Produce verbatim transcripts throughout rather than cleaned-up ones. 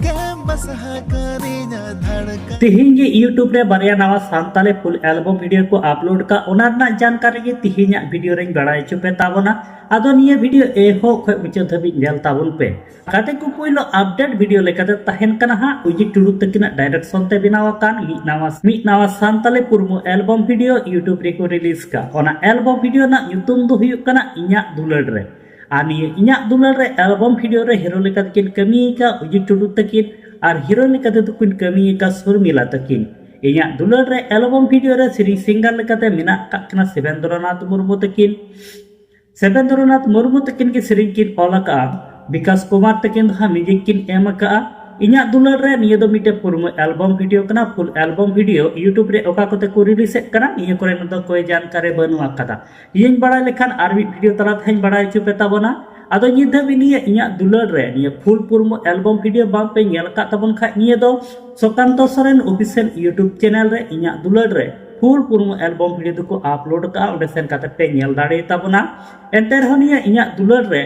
ᱜᱮᱢ ᱵᱟᱥᱟ ᱠᱟᱹᱨᱤᱧᱟ ᱫᱷᱟᱲᱠᱟ᱾ ᱛᱤᱦᱤᱧ ᱜᱮ YouTube ᱨᱮ ᱵᱟᱨᱭᱟ ᱱᱟᱣᱟ ᱥᱟᱱᱛᱟᱞᱤ full album video ᱠᱚ upload ᱠᱟᱜ, ᱚᱱᱟ ᱨᱮᱱᱟᱜ ᱡᱟᱱᱠᱟᱨᱤ ᱜᱮ ᱛᱤᱦᱤᱧᱟᱜ video ᱨᱮᱧ ᱵᱟᱲᱟᱭ ᱦᱚᱪᱚ ᱯᱮ ᱛᱟᱵᱚᱱᱟ᱾ ᱟᱫᱚ ᱱᱤᱭᱟᱹ video ᱮᱦᱚᱵ ᱠᱷᱚᱱ ᱢᱩᱪᱟᱹᱫ ᱫᱷᱟᱹᱵᱤᱡ ᱧᱮᱞ ᱛᱟᱵᱚᱱ ᱯᱮ᱾ ᱜᱟᱛᱮ ᱠᱚ, ᱯᱩᱭᱞᱩ update video ᱞᱮᱠᱟᱛᱮ ᱛᱟᱦᱮᱱ ᱠᱟᱱᱟ ᱦᱟᱸᱜ ᱚᱡᱤᱛ ᱴᱩᱰᱩ ᱛᱟᱹᱠᱤᱱᱟᱜ direction ᱛᱮ ᱵᱮᱱᱟᱣ ᱟᱠᱟᱱ ᱢᱤᱫ ᱱᱟᱣᱟ, ᱢᱤᱫ ᱱᱟᱣᱟ ᱥᱟᱱᱛᱟᱞᱤ ᱯᱩᱨᱢᱩ album video YouTube ᱨᱮᱠᱚ release ᱠᱟᱜ᱾ ᱚᱱᱟ album video ᱨᱮᱱᱟᱜ ᱧᱩᱛᱩᱢ ᱫᱚ ᱦᱩᱭᱩᱜ ᱠᱟᱱᱟ ᱤᱧᱟᱜ ᱫᱩᱞᱟᱹᱲ ᱨᱮ᱾ ᱟᱨ ᱱᱤᱭᱟᱹ ᱤᱧᱟᱜ ᱫᱩᱞᱟᱹᱲ ᱨᱮ album video ᱨᱮ hero ᱞᱮᱠᱟ ᱛᱮᱠᱤᱱ ᱠᱟᱹᱢᱤ ᱟᱠᱟᱫ ᱚᱡᱤᱛ ᱴᱩᱰᱩ ᱛᱟᱹᱠᱤᱱ ᱟᱨ heroine ᱞᱮᱠᱟ ᱛᱮᱫᱚ ᱠᱤᱱ ᱠᱟᱹᱢᱤ ᱟᱠᱟᱫ ᱥᱩᱨᱢᱤᱞᱟ ᱛᱟᱹᱠᱤᱱ᱾ ᱤᱧᱟᱜ ᱫᱩᱞᱟᱹᱲ ᱨᱮ album video ᱨᱮ ᱥᱮᱨᱮᱧ singer ᱞᱮᱠᱟᱛᱮ ᱢᱮᱱᱟᱜ ᱟᱠᱟᱫ ᱠᱤᱱᱟ ᱥᱮᱵᱮᱱᱫᱨᱚᱱᱟᱛᱷ ᱢᱩᱨᱢᱩ ᱛᱟᱹᱠᱤᱱ᱾ ᱥᱮᱵᱮᱱᱫᱨᱚᱱᱟᱛᱷ ᱢᱩᱨᱢᱩ ᱛᱟᱹᱠᱤᱱ ᱜᱮ ᱥᱮᱨᱮᱧ ᱠᱤᱱ ᱚᱞ ᱟᱠᱟᱫᱼᱟ᱾ ᱵᱤᱠᱟᱥ ᱠᱩᱢᱟᱨ ᱛᱟᱹᱠᱤᱱ ᱫᱚ ᱦᱟᱸᱜ music ᱠᱤᱱ ᱮᱢ ᱟᱠᱟᱫᱼᱟ᱾ ᱤᱧᱟᱜ ᱫᱩᱞᱟᱹᱲ ᱨᱮ ᱱᱤᱭᱟᱹ ᱫᱚ ᱢᱤᱫᱴᱮᱱ ᱯᱩᱨᱢᱩ album video ᱠᱟᱱᱟ᱾ Full album video YouTube ᱨᱮ ᱚᱠᱟ ᱠᱚᱛᱮ ᱠᱚ release ᱮᱫ ᱠᱟᱱᱟ, ᱱᱤᱭᱟᱹ ᱠᱚᱨᱮ ᱫᱚ ᱠᱚᱭ ᱡᱟᱱᱠᱟᱨᱤ ᱵᱟᱹᱱᱩᱜ ᱟᱠᱟᱫᱟ᱾ ᱤᱧᱤᱧ ᱵᱟᱲᱟᱭ ᱞᱮᱠᱷᱟᱱ ᱟᱨ ᱢᱤᱫ video ᱛᱟᱞᱟ ᱛᱮᱦᱚᱸᱧ ᱵᱟᱲᱟᱭ ᱦᱚᱪᱚ ᱯᱮ ᱛᱟᱵᱚᱱᱟ᱾ ᱟᱫᱚ ᱱᱤᱛ ᱫᱷᱟᱹᱵᱤᱡ ᱱᱤᱭᱟᱹ ᱤᱧᱟᱜ ᱫᱩᱞᱟᱹᱲ ᱨᱮ ᱱᱤᱭᱟᱹ full ᱯᱩᱨᱢᱩ album video ᱵᱟᱝ ᱯᱮ ᱧᱮᱞ ᱟᱠᱟᱫ ᱛᱟᱵᱚᱱ ᱠᱷᱟᱡ, ᱱᱤᱭᱟᱹ ᱫᱚ Sukanta Soren official YouTube channel ᱨᱮ ᱤᱧᱟᱜ ᱫᱩᱞᱟᱹᱲ ᱨᱮ full ᱯᱩᱨᱢᱩ album video ᱫᱚᱠᱚ upload ᱟᱠᱟᱫᱼᱟ, ᱚᱸᱰᱮ ᱥᱮᱱ ᱠᱟᱛᱮ ᱯᱮ ᱧᱮᱞ ᱫᱟᱲᱮ ᱛᱟᱵᱚᱱᱟ᱾ ᱮᱱᱛᱮ ᱨᱮᱦᱚᱸ ᱱᱤᱭᱟᱹ ᱤᱧᱟᱜ ᱫᱩᱞᱟᱹᱲ ᱨᱮ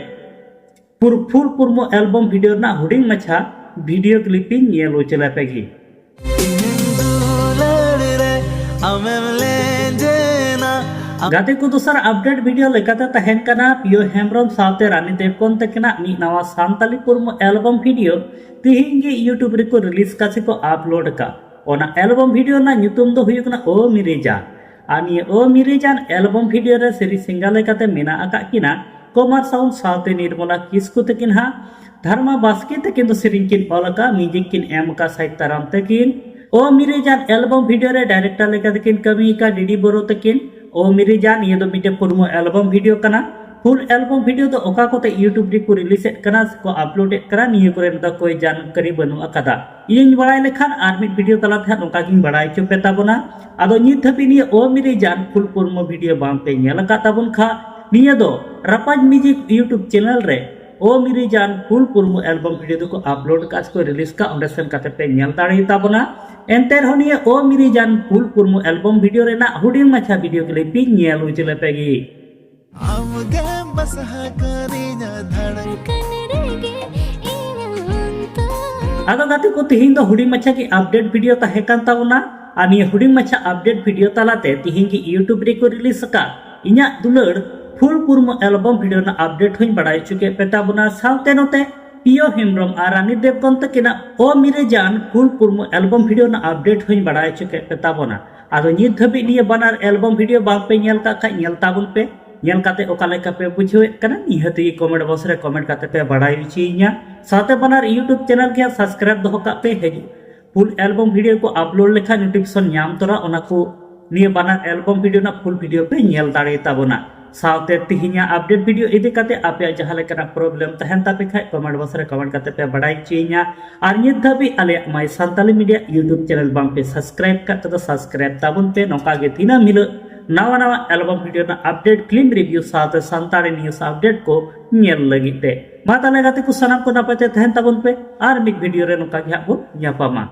ᱯᱩᱨ-, full ᱯᱩᱨᱢᱩ album video ᱨᱮᱱᱟᱜ ᱦᱩᱰᱤᱧ ᱢᱟᱪᱷᱟ video clip ᱤᱧ ᱧᱮᱞ ᱦᱚᱪᱚ ᱞᱮᱯᱮ ᱜᱮ᱾ ᱤᱧᱟᱹᱜ ᱫᱩᱞᱟᱹᱲ ᱨᱮ ᱟᱢᱮᱢ ᱞᱮᱸᱡᱮᱱᱟ᱾ ᱜᱟᱛᱮ ᱠᱚ, ᱫᱚᱥᱟᱨ update video ᱞᱮᱠᱟᱛᱮ ᱛᱟᱦᱮᱱ ᱠᱟᱱᱟ ᱯᱤᱭᱳ ᱦᱮᱢᱵᱨᱚᱢ ᱥᱟᱶᱛᱮ ᱨᱟᱱᱤ ᱫᱮᱵᱽᱜᱚᱱ ᱛᱟᱹᱠᱤᱱᱟᱜ ᱢᱤᱫ ᱱᱟᱣᱟ ᱥᱟᱱᱛᱟᱞᱤ ᱯᱩᱨᱢᱩ album video ᱛᱤᱦᱤᱧ ᱜᱮ YouTube ᱨᱮᱠᱚ release ᱠᱟᱜ ᱥᱮ ᱠᱚ upload ᱟᱠᱟᱫ᱾ ᱚᱱᱟ album video ᱨᱮᱱᱟᱜ ᱧᱩᱛᱩᱢ ᱫᱚ ᱦᱩᱭᱩᱜ ᱠᱟᱱᱟ ᱳ ᱢᱤᱨᱤ ᱡᱟᱱ᱾ ᱟᱨ ᱱᱤᱭᱟᱹ ᱳ ᱢᱤᱨᱤ ᱡᱟᱱ album video ᱨᱮ ᱥᱮᱨᱮᱧ singer ᱞᱮᱠᱟᱛᱮ ᱢᱮᱱᱟᱜ ᱟᱠᱟᱫ ᱠᱤᱱᱟ ᱠᱚᱢᱟᱨ ᱥᱟᱣᱩᱱᱰ ᱥᱟᱶᱛᱮ ᱱᱤᱨᱢᱚᱞᱟ ᱠᱤᱥᱠᱩ ᱛᱟᱹᱠᱤᱱ ᱦᱟᱸᱜ᱾ ᱫᱷᱟᱨᱢᱟ ᱵᱟᱥᱠᱮ ᱛᱟᱹᱠᱤᱱ ᱫᱚ ᱥᱮᱨᱮᱧ ᱠᱤᱱ ᱚᱞ ᱟᱠᱟᱫ, music ᱠᱤᱱ ᱮᱢ ᱟᱠᱟᱫ ᱥᱟᱭᱤᱫ ᱛᱟᱨᱟᱢ ᱛᱟᱹᱠᱤᱱ᱾ ᱳ ᱢᱤᱨᱤ ᱡᱟᱱ album video ᱨᱮ director ᱞᱮᱠᱟ ᱛᱮᱠᱤᱱ ᱠᱟᱹᱢᱤ ᱟᱠᱟᱫ ᱰᱤᱰᱤ ᱵᱳᱨᱳ ᱛᱟᱹᱠᱤᱱ᱾ ᱳ ᱢᱤᱨᱤ ᱡᱟᱱ, ᱱᱤᱭᱟᱹ ᱫᱚ ᱢᱤᱫᱴᱮᱱ ᱯᱩᱨᱢᱩ album video ᱠᱟᱱᱟ᱾ Full album video ᱫᱚ ᱚᱠᱟ ᱠᱚᱛᱮ YouTube ᱨᱮᱠᱚ release ᱮᱫ ᱠᱟᱱᱟ ᱥᱮᱠᱚ upload ᱮᱫ ᱠᱟᱱᱟ, ᱱᱤᱭᱟᱹ ᱠᱚᱨᱮ ᱫᱚ ᱠᱚᱭ ᱡᱟᱱᱠᱟᱨᱤ ᱵᱟᱹᱱᱩᱜ ᱟᱠᱟᱫᱟ᱾ ᱤᱧᱤᱧ ᱵᱟᱲᱟᱭ ᱞᱮᱠᱷᱟᱱ ᱟᱨ ᱢᱤᱫ video ᱛᱟᱞᱟ ᱛᱮ ᱦᱟᱸᱜ ᱱᱚᱝᱠᱟ ᱜᱤᱧ ᱵᱟᱲᱟᱭ ᱦᱚᱪᱚ ᱯᱮ ᱛᱟᱵᱚᱱᱟ᱾ ᱟᱫᱚ ᱱᱤᱛ ᱫᱷᱟᱹᱵᱤᱡ ᱱᱤᱭᱟᱹ ᱳ ᱢᱤᱨᱤ ᱡᱟᱱ full ᱯᱩᱨᱢᱩ video ᱵᱟᱝ ᱯᱮ ᱧᱮᱞ ᱟᱠᱟᱫ ᱛᱟᱵᱚᱱ ᱠᱷᱟᱡ, ᱱᱤᱭᱟᱹ ᱫᱚ ᱨᱟᱯᱟᱡᱽ music YouTube channel ᱨᱮ ᱳ ᱢᱤᱨᱤ ᱡᱟᱱ full ᱯᱩᱨᱢᱩ album video ᱫᱚᱠᱚ upload ᱠᱟᱜ ᱥᱮᱠᱚ release ᱠᱟᱜ, ᱚᱸᱰᱮ ᱥᱮᱱ ᱠᱟᱛᱮ ᱯᱮ ᱧᱮᱞ ᱫᱟᱲᱮ ᱛᱟᱵᱚᱱᱟ᱾ ᱮᱱᱛᱮ ᱨᱮᱦᱚᱸ ᱱᱤᱭᱟᱹ ᱳ ᱢᱤᱨᱤ ᱡᱟᱱ full ᱯᱩᱨᱢᱩ album video ᱨᱮᱱᱟᱜ ᱦᱩᱰᱤᱧ ᱢᱟᱪᱷᱟ video clip ᱤᱧ ᱧᱮᱞ ᱦᱚᱪᱚ ᱞᱮᱯᱮ ᱜᱮ᱾ ᱟᱢ ᱜᱮᱢ ᱵᱟᱥᱟ ᱠᱟᱹᱨᱤᱧᱟ ᱫᱷᱟᱲᱠᱟ᱾ ᱫᱷᱟᱲᱠᱟᱱ ᱨᱮᱜᱮ ᱤᱧᱟᱹᱜ ᱚᱱᱛᱚᱨ᱾ ᱟᱫᱚ ᱜᱟᱛᱮ ᱠᱚ, ᱛᱤᱦᱤᱧ ᱫᱚ ᱦᱩᱰᱤᱧ ᱢᱟᱪᱷᱟ ᱜᱮ ᱟᱯᱰᱮᱴ ᱵᱷᱤᱰᱤᱭᱳ ᱛᱟᱦᱮᱸ ᱠᱟᱱ ᱛᱟᱵᱚᱱᱟ᱾ ᱟᱨ ᱱᱤᱭᱟᱹ ᱦᱩᱰᱤᱧ ᱢᱟᱪᱷᱟ ᱟᱯᱰᱮᱴ ᱵᱷᱤᱰᱤᱭᱳ ᱛᱟᱞᱟᱛᱮ ᱛᱤᱦᱤᱧ ᱜᱮ YouTube ᱨᱮᱠᱚ ᱨᱤᱞᱤᱡᱽ ᱟᱠᱟᱫ ᱤᱧᱟᱹᱜ ᱫᱩᱞᱟᱹᱲ ᱯᱷᱩᱞ ᱯᱩᱨᱢᱩ ᱮᱞᱵᱚᱢ ᱵᱷᱤᱰᱤᱭᱳ ᱨᱮᱱᱟᱜ ᱟᱯᱰᱮᱴ ᱦᱚᱸᱧ ᱵᱟᱲᱟᱭ ᱦᱚᱪᱚ ᱠᱮᱫ ᱯᱮ ᱛᱟᱵᱚᱱᱟ᱾ ᱥᱟᱶᱛᱮ ᱱᱚᱛᱮ ᱯᱤᱭᱳ ᱦᱮᱢᱵᱨᱚᱢ ᱟᱨ ᱨᱟᱱᱤ ᱫᱮᱵᱽᱜᱚᱱ ᱛᱟᱹᱠᱤᱱᱟᱜ ᱚ ᱢᱤᱨᱮ ᱡᱟᱱ ᱯᱷᱩᱞ ᱯᱩᱨᱢᱩ ᱮᱞᱵᱚᱢ ᱵᱷᱤᱰᱤᱭᱳ ᱨᱮᱱᱟᱜ ᱟᱯᱰᱮᱴ ᱦᱚᱸᱧ ᱵᱟᱲᱟᱭ ᱦᱚᱪᱚ ᱠᱮᱫ ᱯᱮ ᱛᱟᱵᱚᱱᱟ᱾ ᱟᱫᱚ ᱱᱤᱛ ᱫᱷᱟᱹᱵᱤᱡ ᱱᱤᱭᱟᱹ ᱵᱟᱱᱟᱨ ᱮᱞᱵᱚᱢ ᱵᱷᱤᱰᱤᱭᱳ ᱵᱟᱝ ᱯᱮ ᱧᱮᱞ ᱠᱟᱜ ᱠᱷᱟᱡ, ᱧᱮᱞ ᱛᱟᱵᱚᱱ ᱯᱮ᱾ ᱧᱮᱞ ᱠᱟᱛᱮ ᱚᱠᱟ ᱞᱮᱠᱟ ᱯᱮ ᱵᱩᱡᱷᱟᱹᱣᱮᱫ ᱠᱟᱱᱟ, ᱱᱤᱦᱟᱹᱛ ᱜᱮ ᱠᱚᱢᱮᱱᱴ ᱵᱚᱠᱥ ᱨᱮ ᱠᱚᱢᱮᱱᱴ ᱠᱟᱛᱮ ᱯᱮ ᱵᱟᱲᱟᱭ ᱦᱚᱪᱚᱭᱤᱧᱟ᱾ ᱥᱟᱶᱛᱮ ᱵᱟᱱᱟᱨ YouTube ᱪᱮᱱᱮᱞ ᱜᱮ ᱥᱟᱵᱥᱠᱨᱟᱭᱤᱵ ᱫᱚᱦᱚ ᱠᱟᱜ ᱯᱮ᱾ ᱦᱤᱡᱩᱜ ᱯᱷᱩᱞ ᱮᱞᱵᱚᱢ ᱵᱷᱤᱰᱤᱭᱳ ᱠᱚ ᱟᱯᱞᱳᱰ ᱞᱮᱠᱷᱟᱱ ᱱᱳᱴᱤᱯᱷᱤᱠᱮᱥᱚᱱ ᱧᱟᱢ ᱛᱚᱨᱟ ᱚᱱᱟ ᱠᱚ, ᱱᱤᱭᱟᱹ ᱵᱟᱱᱟᱨ ᱮᱞᱵᱚᱢ ᱵᱷᱤᱰᱤᱭᱳ ᱨᱮᱱᱟᱜ ᱯᱷᱩᱞ ᱵᱷᱤᱰᱤᱭᱳ ᱯᱮ ᱧᱮᱞ ᱫᱟᱲᱮ ᱛᱟᱵᱚᱱᱟ᱾ ᱥᱟᱶᱛᱮ ᱛᱤᱦᱤᱧᱟᱜ ᱟᱯᱰᱮᱴ ᱵᱷᱤᱰᱤᱭᱳ ᱤᱫᱤ ᱠᱟᱛᱮ ᱟᱯᱮᱭᱟᱜ ᱡᱟᱦᱟᱸ ᱞᱮᱠᱟᱱᱟᱜ ᱯᱨᱚᱵᱞᱮᱢ ᱛᱟᱦᱮᱱ ᱛᱟᱯᱮ ᱠᱷᱟᱡ, ᱠᱚᱢᱮᱱᱴ ᱵᱚᱠᱥ ᱨᱮ ᱠᱚᱢᱮᱱᱴ ᱠᱟᱛᱮ ᱯᱮ ᱵᱟᱲᱟᱭ ᱦᱚᱪᱚᱭᱤᱧᱟ᱾ ᱟᱨ ᱱᱤᱛ ᱫᱷᱟᱹᱵᱤᱡ ᱟᱞᱮᱭᱟᱜ ᱢᱟᱭ ᱥᱟᱱᱛᱟᱞᱤ ᱢᱤᱰᱤᱭᱟ YouTube ᱪᱮᱱᱮᱞ ᱵᱟᱝ ᱯᱮ ᱥᱟᱵᱥᱠᱨᱟᱭᱤᱵ ᱠᱟᱜ ᱠᱷᱟᱡ ᱫᱚ ᱥᱟᱵᱥᱠᱨᱟᱭᱤᱵ ᱛᱟᱵᱚᱱ ᱯᱮ᱾ ᱱᱚᱝᱠᱟ ᱜᱮ ᱫᱤᱱᱟᱹᱢ ᱦᱤᱞᱳᱜ ᱱᱟᱣᱟ ᱱᱟᱣᱟ ᱮᱞᱵᱚᱢ ᱵᱷᱤᱰᱤᱭᱳ ᱨᱮᱱᱟᱜ ᱟᱯᱰᱮᱴ, ᱯᱷᱤᱞᱢ ᱨᱤᱵᱷᱤᱭᱩ ᱥᱟᱶᱛᱮ ᱥᱟᱱᱛᱟᱲᱤ ᱱᱤᱭᱩᱡ ᱟᱯᱰᱮᱴ ᱠᱚ ᱧᱮᱞ ᱞᱟᱹᱜᱤᱫ ᱛᱮ᱾ ᱢᱟ ᱛᱟᱦᱞᱮ ᱜᱟᱛᱮ ᱠᱚ, ᱥᱟᱱᱟᱢ ᱠᱚ ᱱᱟᱯᱟᱭ ᱛᱮ ᱛᱟᱦᱮᱱ ᱛᱟᱵᱚᱱ ᱯᱮ᱾ ᱟᱨ ᱢᱤᱫ ᱵᱷᱤᱰᱤᱭᱳ ᱨᱮ ᱱᱚᱝᱠᱟ ᱜᱮ ᱦᱟᱸᱜ ᱵᱚᱱ ᱧᱟᱯᱟᱢᱟ᱾